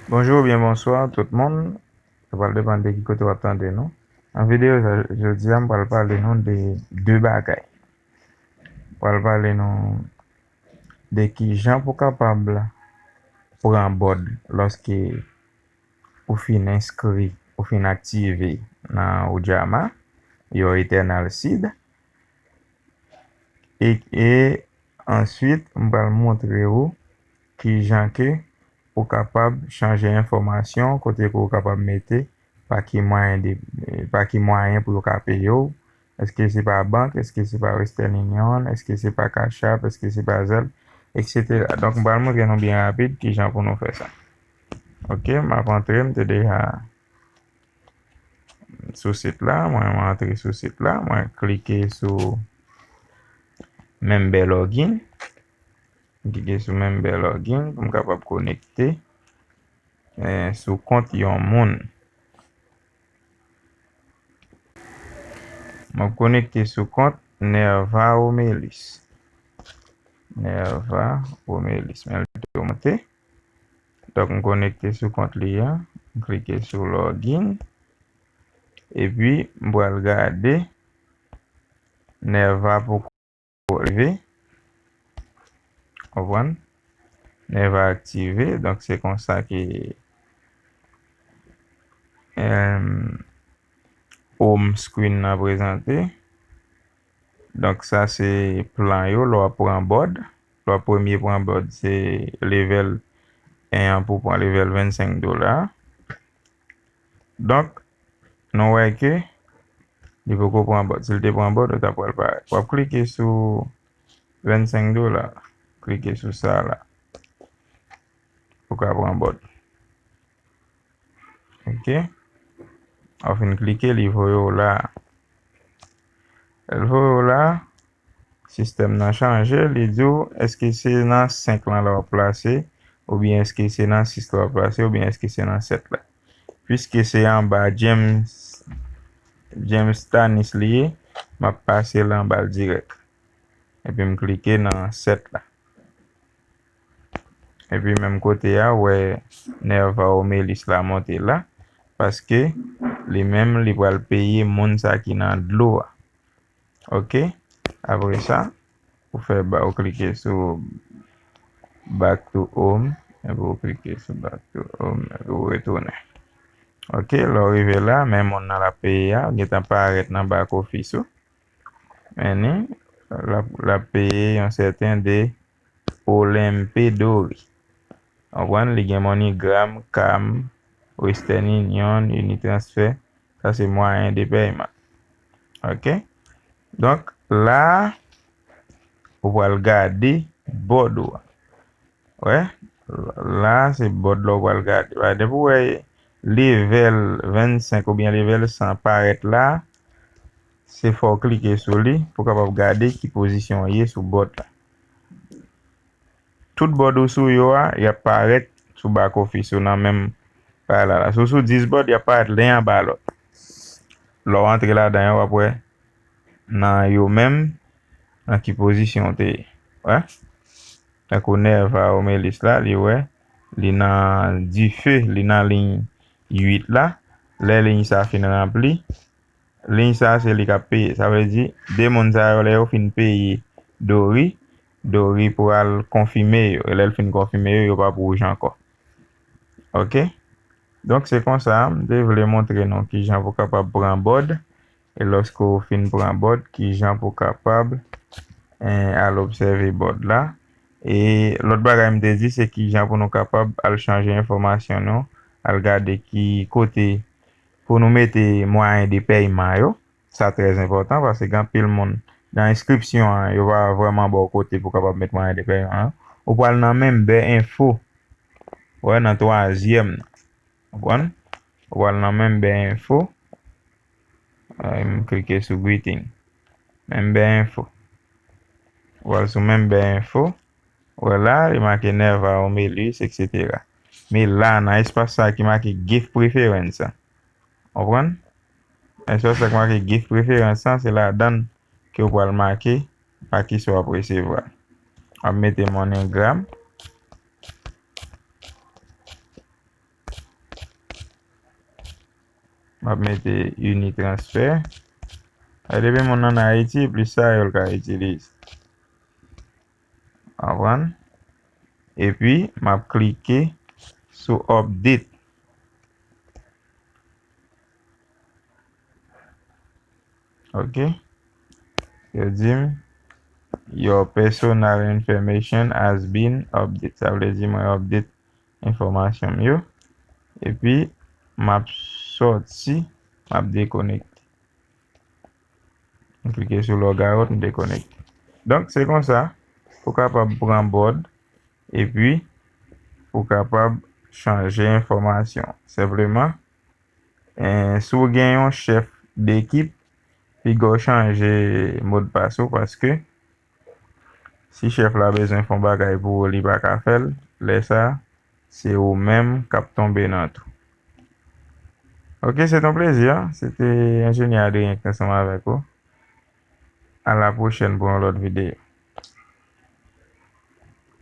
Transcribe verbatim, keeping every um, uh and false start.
Bonjou oubyen bonswa tout moun. Sa pral depann de ki kote w ap tande nou. Nan videyo sa, jodi a, m pral pale nou de de bagay. M pral pale nou de kijan pou kapab pran bòd lòske ou fin enskri, ou fin aktive nan Ujamaa, Your Eternal Seed. E, e answit, m pral montre ou kijan ke ou kapab chanje enfòmasyon, kote ke ou kapab mete pa ki mwayen de, pa ki mwayen pou yo ka peye w. Èske se pa bank? Èske se pa Western Union? Èske se pa Cash App? Èske se pa Zelle? Etsetera. Donk, m pral montre nou byen rapid kijan pou nou fè sa. Ok, m ap antre, m te deja sou sit la, mwen, mwen antre sou sit la, mwen klike sou Member Login. M klike sou Member Login pou m kapab konekte, eh, sou kont yon moun. M ap konekte sou kont Nerva Romelis. Nerva Romelis. Men l tou monte. Donk, m konekte sou kont li a. M klike sou Login. Epi, m pral gade Nerva poko rive. Konprann? Nerva aktive. Donk, se konsa ke, em, home screen nan prezante. Donk, sa se plan yo lè w ap pran bòd. Lè w ap premye pran bòd, se level en an pou pran level vennsenk dola. Donk, nou wè ke li poko pran bòd. Si l te pran bòd, ou ta pral parèt. W ap klike sou vennsenk dola. Klike sou sa la. Ou ka pran bòd. Ok. Ou fin klike, li voye w la. Lè l voye w la, sistèm nan chanje, li di w, èske se nan senk lan la w ap plase, oubyen èske se nan sis la w ap plase, oubyen èske se nan sèt la. Piske se anba James, James Stanis li ye, m ap pase l anba l dirèk. Epi m klike nan sèt la. Epi menm kote a, w wè Nerva Romelis la monte la, paske li menm, li pral peye moun sa ki nan dlo a. Ok? Apre sa, ou fè ba, ou klike sou Back to Home, epi ou klike sou Back to Home, epi ou retounen. Ok, lè w rive la, men moun nan l ap peye a, gentan parèt nan back office ou. Men ni, l ap, l ap peye yon sèten de Olympe Dori. Konprann? Li gen MoneyGram, Cam, Western Union, Unitransfer. Sa se mwayen de pèyman. Ok? Donk, la, ou pral gade bòd ou a. Wè? La, se bòd la ou pral gade. Wè, depi w wè level vennsenk oubyen level san parèt la, se fò w klike sou li pou w kapab gade ki pozisyon w ye sou bòd la. Tout bòd ou sou yo a, y ap parèt sou back office ou nan menm bagay la. Si w sou dis bòd, y ap parèt len anba lòt. Lè w antre ladan yo, w ap wè nan yo menm, nan ki pozisyon w te ye. Wè? Tankou Nerva Romelis la, li wè, li nan dife, li nan liy uit la. Lè liy sa fin ranpli, liy sa se li k ap peye. Sa vle di, de moun sa yo, lè yo fin peye Dori, Dori pral konfime yo. E lè l fin konfime yo, yo p ap wouj ankò. Ok? Donk, se konsa, m te vle montre nou kijan pou kapab pran bòd. E lòske w fin pran bòd, kijan pou kapab, eh, al obsève bòd la. E lòt bagay m te di, se kijan pou nou kapab al chanje enfòmasyon nou, al gade ki kote pou nou mete mwayen de pèyman yo. Sa trè enpòtan paske gen anpil moun nan enskripsyon an, yo pa vrèman ba w kote pou kapab met mwayen de pèyman yo. Ou pral nan Member Info. Ou wè nan twazyèm nan. Konprann? Ou pral nan Member Info. Eh, m klike sou Greeting. Member Info. Ou pral sou Member Info. Ou wè la, li make Nerva Romelis, etsetera. Men la, nan espas sa ki make Gift Preference an. Konprann? Espas sa ki make Gift Preference an, se ladan l ke w pral make pa kisa w ap resevwa. W ap mete MoneyGram. M ap mete Unitransfer. E depi moun nan Ayiti, e plis sa yo l ka itilize. Konprann? Epi, m ap klike sou update. Ok. Yo di m, "Your personal information has been updated." Sa vle di mwen update enfòmasyon m yo. Epi, m ap sòti, m ap dekonekte. M klike sou log out, m dekonekte. Donk, se konsa, ou kapab pran board, epi ou kapab chanje enfòmasyon. Senpleman, eh, si w gen yon chèf dekip, piga w chanje modpas ou, paske si chèf la bezwen fè yon bagay pou ou, li pa ka fè l, lè sa, se ou menm k ap tonbe nan tou. Ok, se t on plezi, se te Enjenyè Adrien ki t ansanm avèk ou. A la pwochèn pou yon lòt videyo.